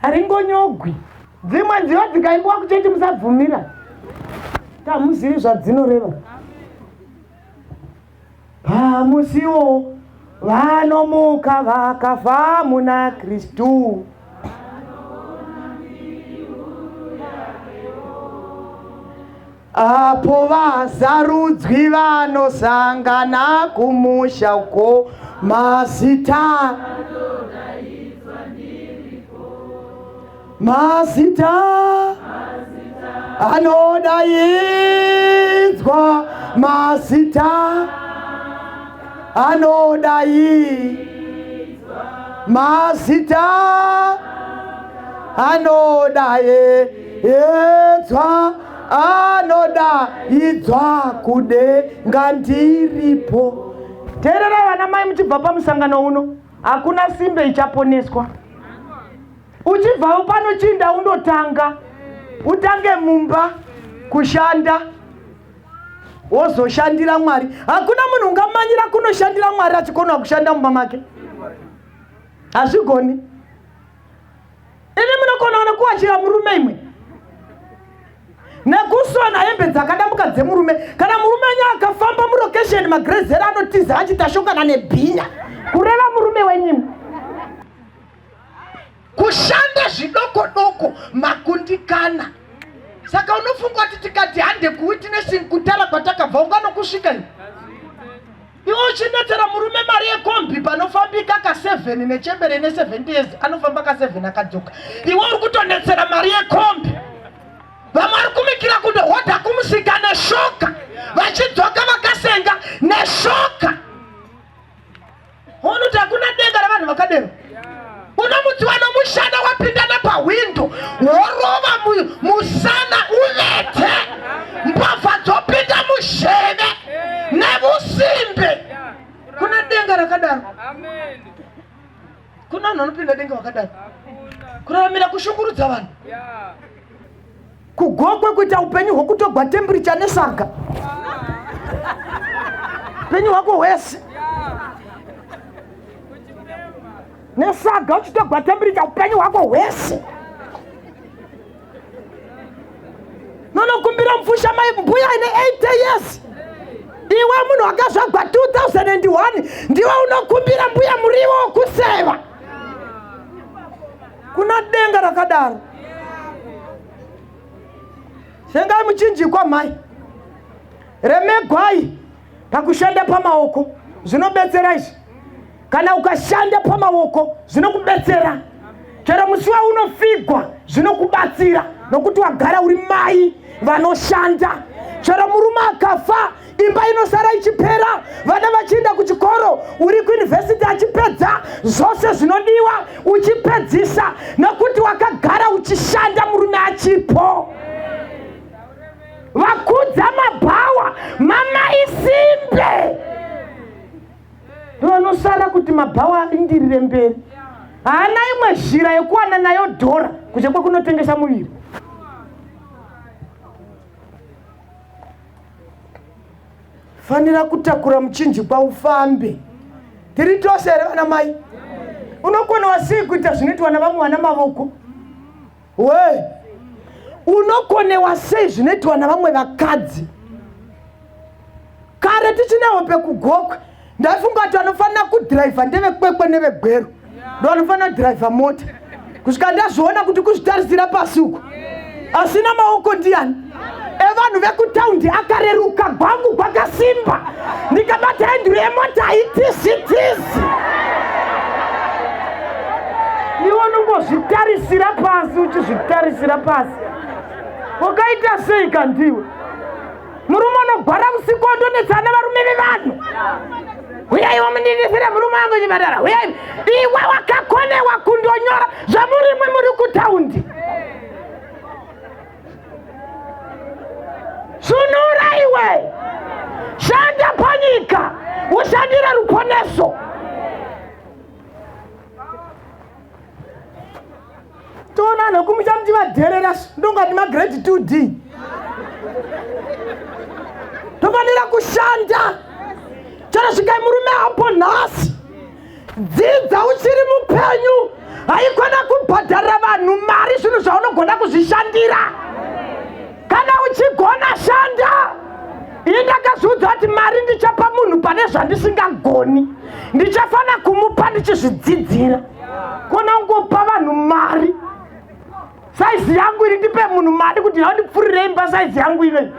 haringonyogwi. Dzimwe nziyo dzikaimbiwa kuchechi musabvumira, tamuzivi zvadzinoreva. Pamusiwo vanomuka vakafa muna Kristu, apo vasarudzwi vanosangana kumusha uko, mazita, mazita anodaidzwa, mazita anodaidzwa, mazita anodaidzwa, anodaidzwa kudenga ndiripo. Teererai vana mai, muchibva pamusangano uno. Hakuna simbe ichaponeswa. Uchibvawo pano chinda undotanga utange mumba kushanda wozoshandira Mwari. Hakuna munhu ungamanyira kunoshandira Mwari achikona kushanda mumba make, hazvigoni. Imi munokona nekuwachira murume imwe nekusona hembe dzakadambuka dzemurume. Kana murume wenyu akafamba murokesheni, magrezera anotiza achitashongana nebhinya, kureva murume wenyimwe. Kushanda zvidoko doko makundikana. Saka unofunga kuti tikati hande kuwitnessing kutara kwatakabva unganokusvika iwe? Iwe uchinetsera murume mari yekombi panofambika ka7 nechembere ne 70 years anofamba ka7 akadzoka. Iwe uri kutonetsera mari yekombi. Vamwe vari kumikira kundohodha kumusika neshoka, vachidzoka vakasenga neshoka. Unoti hakuna denga ravanhu vakadero. Unomutsiwa nomushana wapinda nepahwindo worova musana uvete, mbavha dzopinda muzheve nevusimbe. Kuna denga rakadaro? Kuna vanhu vanopinda denga vakadaro? Kuraramira kushungurudza vanhu kugokwe, kuita upenyu hwekutogwa temperature nesaga upenyu hwako hwese nesaga, uchitogwa temperature upenyu hwako hwese. Nonokumbira mupfusha mai mbuya ine 80 years. Iwe munhu akazvagwa 2001 ndiwe unokumbira mbuya muriwo wokuseva. Kuna denga rakadaro? Sengai muchinjikwa mhai, remegwai pakushanda pamaoko, zvinobetsera izvi. Kana ukashanda pamaoko zvinokubetsera, chero musi waunofigwa zvinokubatsira, nokuti wagara uri mai vanoshanda. Chero murume akafa, imba inosara ichipera, vana vachienda kuchikoro, uri kuyunivhesiti achipedza zvose zvinodiwa uchipedzisa, nokuti wakagara uchishanda murume achipo. Vakudza mabhawa mama isimbe ndovanosara kuti mabhawa aindirire mberi. Haana imwe zhira yekuwana nayo dhora kunze kwekunotengesa muviri. Fanira kutakura muchinjikwa ufambe. Tiri tose here vana mai? Unokonewa sei kuita zvinoitwa navamwe vana mavoko? We unokonewa sei zvinoitwa navamwe vakadzi? Kare tichine hope kugokwe, ndaifunga kuti vanofanira kudhiraivha ndevekwekwe nevegwero, ndo vanofanira kudhiraivha mota, kusvika ndazviona kuti kuzvitarisira pasi uko. Asina maoko ndiani? Evanhu vekutaundi akareruka, gwangu gwakasimba, ndikabata henduru yemota haitizitizi. Iwe unongozvitarisira pasi, uchizvitarisira pasi, wakaita sei kandiwe? Murume unogwara usiku wondonetsana varume vevanhu, huyaiwo mundindisire murume wangu chipatara, huyai. Iwe wakakonewa kundonyora zvamurimwe muri kutaundi. Sunura iwe, shanda panyika, ushandire ruponeso. Toona vanhu vekumusha muchivadherera, ndongati magrade 2 d. Tofanira kushanda chero svikai murume apo nhasi. Dzidza uchiri mupenyu. Haikona kubhadharira vanhu mari zvinhu zvaunogona kuzvishandira. Kana uchigona, shanda. Ini ndakazviudza kuti mari ndichapa munhu pane zvandisingagoni, ndichafana kumupa ndichizvidzidzira. Kona kungopa vanhu mari, saizi yangu iri, ndipe munhu mari kuti ndipfurire imba, saizi yangu inoi,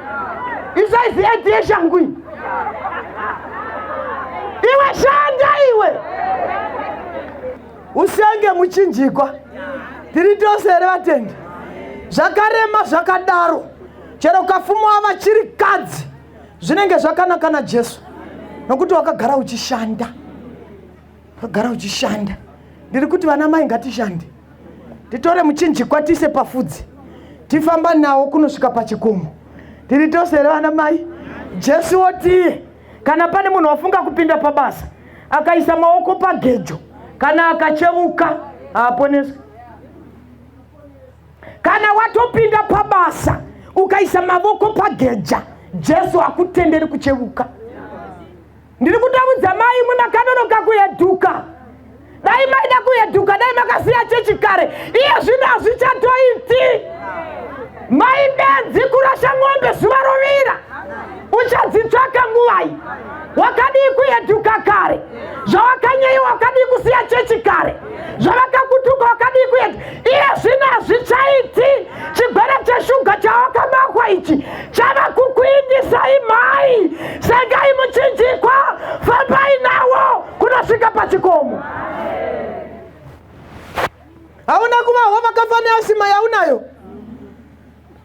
isaizi edi yeshangu iyi. Iwe shanda, iwe usenge muchinjikwa. Tiri tose here vatendi? Zvakarema zvakadaro, chero ukafumwa vachirikadzi, zvinenge zvakanaka naJesu, nokuti wakagara uchishanda, wakagara uchishanda. Ndiri kuti vana mai ngatishande, titore muchinjikwa tiise pafudzi, tifamba nawo kunosvika pachikomo. Tiri tose here vana mai? Jesu wotiye kana pane munhu wafunga kupinda pabasa akaisa maoko pagejo. Kana akachevuka haaponeswi. Kana watopinda pabasa ukaisa mavoko pageja, Jesu hakutenderi kuchevuka. Ndiri kutovudza mai imwe makanonoka kuyeduka. Dai maida kuyeduka, dai makasiya chechi kare. Iye zvino hazvichatoiti. Mai benzi kurasha ng'ombe zuva rovira. Uchadzitsvaka nguvai? Wakadii kuyeduka kare? Zvawakanyeiwa wakadii kusiya chechi kare? Zvavakakutuka wakadii kuyeduka? Iye zvino hazvichaiti. Chigwere cheshuga chawakamakwa ichi chava kukuindisai mhai. Sengai muchinjikwa, fambai nawo kunosvika pachikomo. Hauna kuva hwavakafa neasima yaunayo.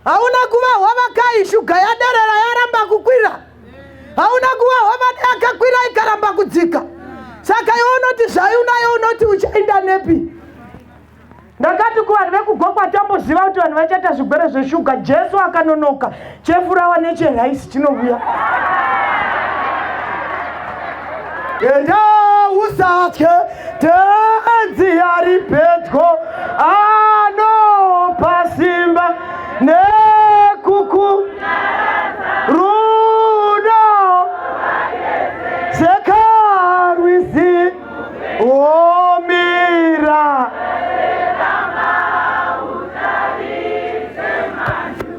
Hauna kuva hwavakai shuga yaderera yaramba kukwira. Hauna kuva hwavade akakwira ikaramba kudzika. Saka iwe unoti zvaiunayo unoti uchainda nepi? Ndakati kuvanhu vekugokwa tamboziva kuti vanhu vachaita zvigwere zveshuga. Jesu akanonoka, chefurawa necheraisi chinovuya. Enda usatye, Tenzi ari pedyo, anopa simba nekuku rudo sekarwizi Omira.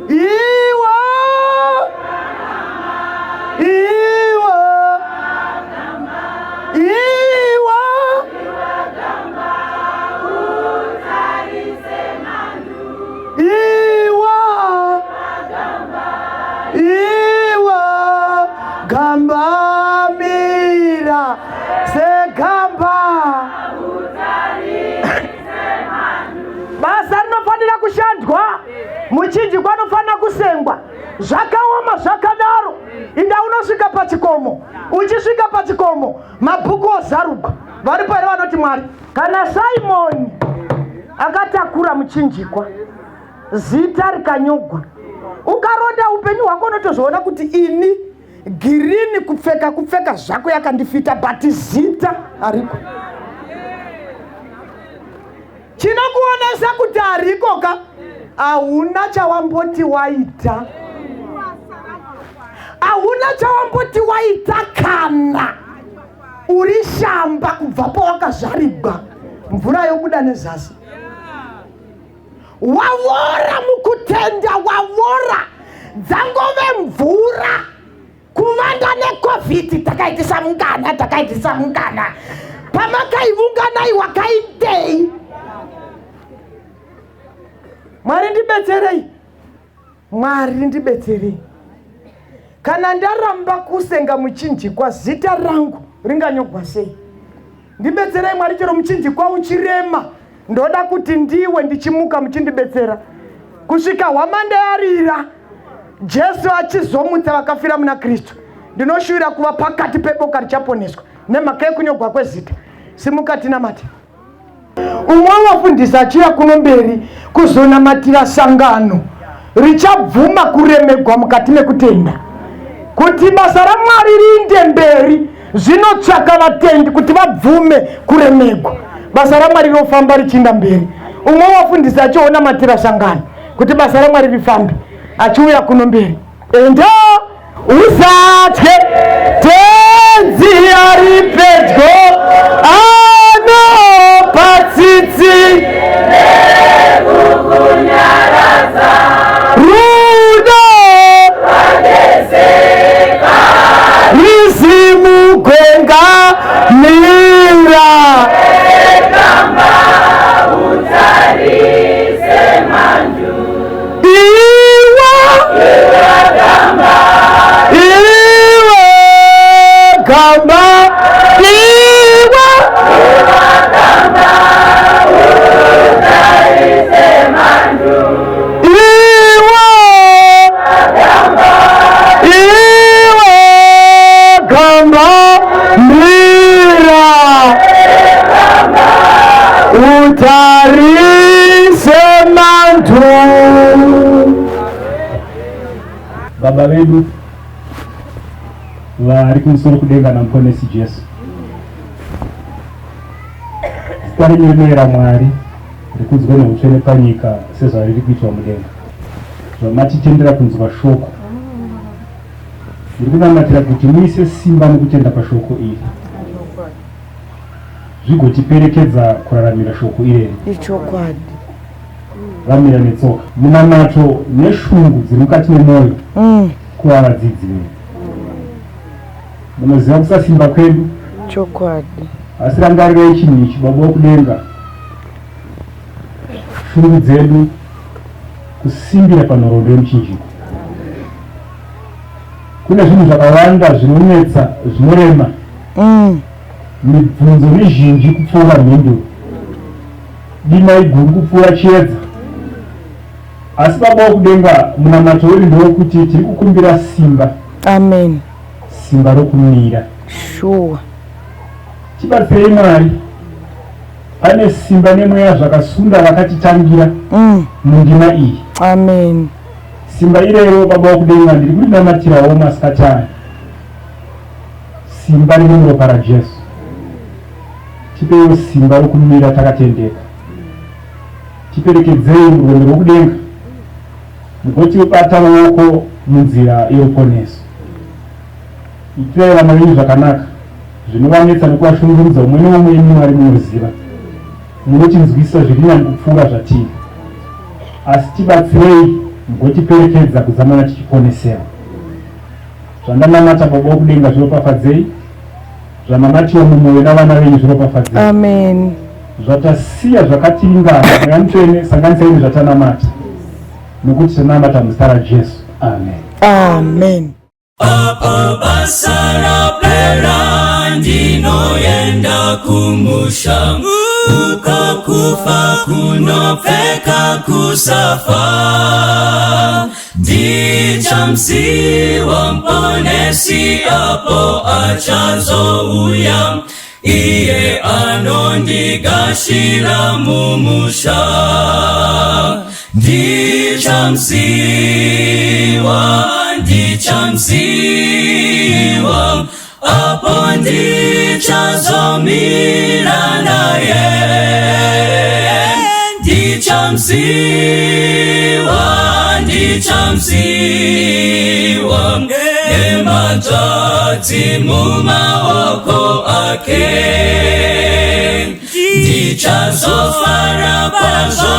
Iwe. Iwe. Iwe. Iwe. Iwe. Gamba mira. Segamba. Basa rinofanira kushandwa, muchinjikwa anofanira kusengwa. Zvakaoma zvakadaro. Inda unosvika pachikomo, uchisvika pachikomo mabhuku ozarugwa. Varipo here vanoti Mwari? Kana Simoni akatakura muchinjikwa, zita rikanyogwa, ukaronda upenyu hwako unotozoona kuti ini Girini kupfeka kupfeka zvako yakandifita but zita hariko. Chinokuonesa kuti hariko ka hauna chawamboti waita, hauna chawamboti waita kana uri shamba kubva pawakazvarigwa mvura yobuda nezasi. Wawora mukutenda, wawora dzangove mvura kuvanda necovid. Takaitisa mungana, takaitisa mungana, pamakaivunganai wakaitei? Mwari ndibetserei, Mwari ndibetserei. Kana ndaramba kusenga muchinjikwa, zita rangu ringanyogwa sei? Ndibetserei Mwari, chero muchinjikwa uchirema, ndoda kuti ndiwe ndichimuka muchindibetsera kusvika hwamanda yarira, Jesu achizomutsa vakafira muna Kristu. Ndinoshuvira kuva pakati peboka richaponeswa nemhaka yekunyogwa kwezita. Simuka tinamate. Umwe wevafundisi achiuya kuno mberi kuzonamatira sangano richabvuma kuremegwa mukati mekutenda kuti basa raMwari riinde mberi, zvinotsvaka vatendi kuti vabvume kuremegwa, basa raMwari rofamba richiinda mberi. Umwe wevafundisi achionamatira sangano kuti basa raMwari rifambe achiuya kuno mberi. Enda usatye, Tenzi ari pedyo, anopa tsitsi nekukunyaradza, rudo rwandezeka risi mugwenga mira gamba utarise mhandu. Iwe iwe gamba iwe iwe iwe gamba mira utarise mandu. Baba vedu vari kumusoro kudenga naMuponesi Jesu. Zita renyu rinoera Mwari, rikudzwe neutsvene panyika sezvariri kuitwa mudenga. Zvamatitendera kunzwa shoko, ndiri kunamatira kuti muise simba nokutenda pashoko iri, zvigotiperekedza kuraramira shoko ireri. Ichokwadi. Vamira netsoka, munamato neshungu dziri mukati memwoyo kuva vadzidzi venyu. Munoziva kusasimba kwedu, Chokwadi. asi rangarirai chinhu ichi, Baba wokudenga: shungu dzedu kusimbira panhoroondo yemuchinjiko. Kune zvinhu zvakawanda zvinonetsa, zvinorema, mibvunzo mizhinji kupfuura mhinduro, dima iguru kupfuura chiedza. Asi Baba wokudenga, munamato wedu ndewekuti tiri kukumbira simba, Amen. simba rokumira. Shuwa. Tibatsirei Mwari, pane simba nemweya zvakasunda vakatitangira mundima iyi. Amen. Simba irero, Baba wokudenga, ndiri kurinamatirawo masikati aya, simba riri muropa raJesu. Tipeiwo simba rokumira takatendeka. Tiperekedzei murwendo rwokudenga, mugotibata ruoko munzira yeruponeso. Itirai vana venyu zvakanaka. Zvinovanetsa nokuvashungurudza, umwe neumwe imi Mwari munoziva. Munotinzwisisa zviri nani kupfuura zvatiri, asi tibatsirei mugotiperekedza kudzamara tichiponesewa. Zvandanamata, Baba wokudenga, zviropafadzei. Zvanamatiwa mumwoyo navana venyu, zviropafadzei. Amen. Zvatasiya zvakatiringana, Mweya Mutsvene, sanganisai nezvatanamata, nokuti tanamata muzita raJesu, amen. Amen. Apo basa rapera, ndinoenda kumusha, uko kufa kunopfeka kusafa. Ndichamuziva Muponesi apo achazouya, iye anondigashira mumusha. Ndichamuziva, ndichamuziva apo ndichazomira naye. Ndichamuziva, ndichamuziva nematsvadzi mumaoko ake. Ndichazofara kwazvo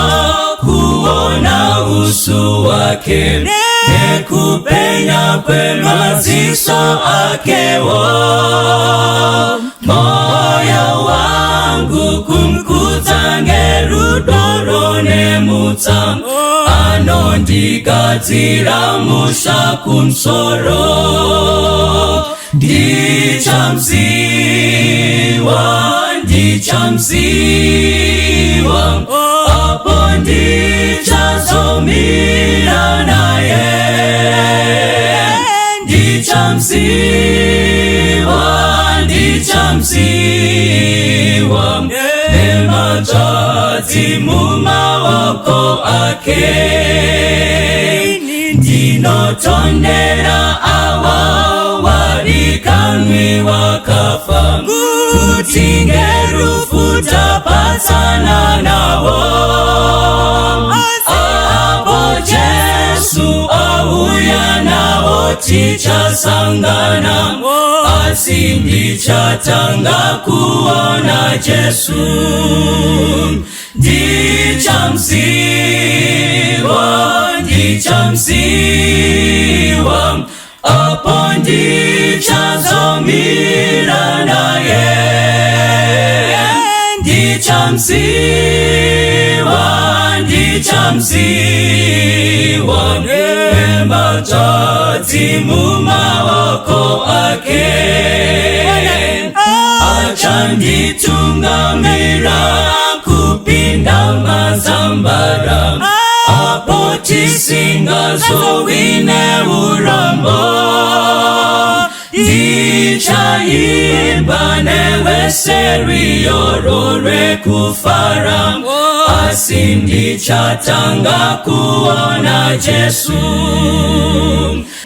kuona uso wake nekupenya kwemaziso akewo. Moyo wangu kumukudza ngerudo rwunemutsa, anondigadzira musha kumusoro. Ndichamuziva, ndichamuziva apo ndichazomira naye. Ndichamuziva, ndichamuziva nematsvadzi mumaoko ake. Ndinotondera ava vadikanwi vakafa, kuti ngerufu tapatsana navo. Apo Jesu auya navo, tichasangana, asi ndichatanga kuona Jesu. Ndichamuziva, ndichamuziva apo ndichazomira naye. Ndichamuziva, ndichamuziva nematsvadzi mumaoko ake. Achanditungamira kupinda mazambara, apo tisingazowi neurombo. Ndichaimba nevese rwiyo rwekufara, asi ndichatanga kuona Jesu.